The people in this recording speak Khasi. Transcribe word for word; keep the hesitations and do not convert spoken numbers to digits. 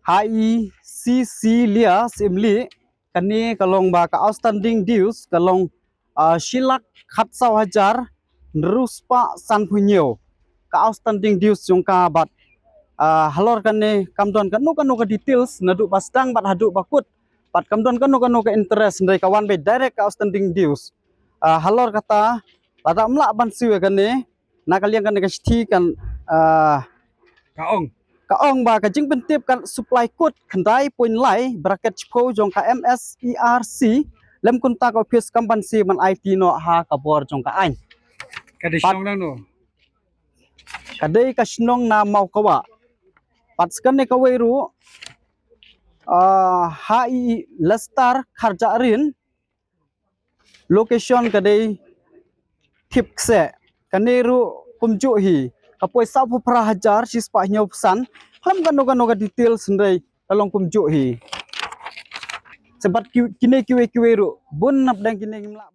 Ha i C C Lia Sim Li, kane ka long ba ka outstanding dues ka long, ah, shi lak khatsaw hajar hynriew spah sanphew hynñiew. Ka outstanding dues jong ka bad, ah, halor kane kam don kano kano ka details naduh ba sdang bad haduh ba kut. Bad kam don kano kano ka interest, hynrei ka wan beit direct ka outstanding dues. Ah, halor kata, lada ym lah ban siew ïa kane, na ka liang kane ka shithi kan, ah, Ka ong. ka ong ba ka jingpyntip kan supply code khyndai point lai bracket shiphew jong ka M S E R C lem kumta ka office kam ban siew ban aiti noh ha ka bor jong ka aiñ. Ka dei shnong nangno? Ka dei ka shnong na Mawkawa. Bad sa kane kawei ruh, ah, ha i Lester Kharjahrin, location ka dei Thipkseh. Kane ruh kumjuh hi, ka poi sawphew phra hajar shi spah hynñiewphew san. Khlem kano kano ka details, hynrei ka long kumjuh hi. Sa bad ki, kine kiwei kiwei ruh, bun napdeng kine ngim lah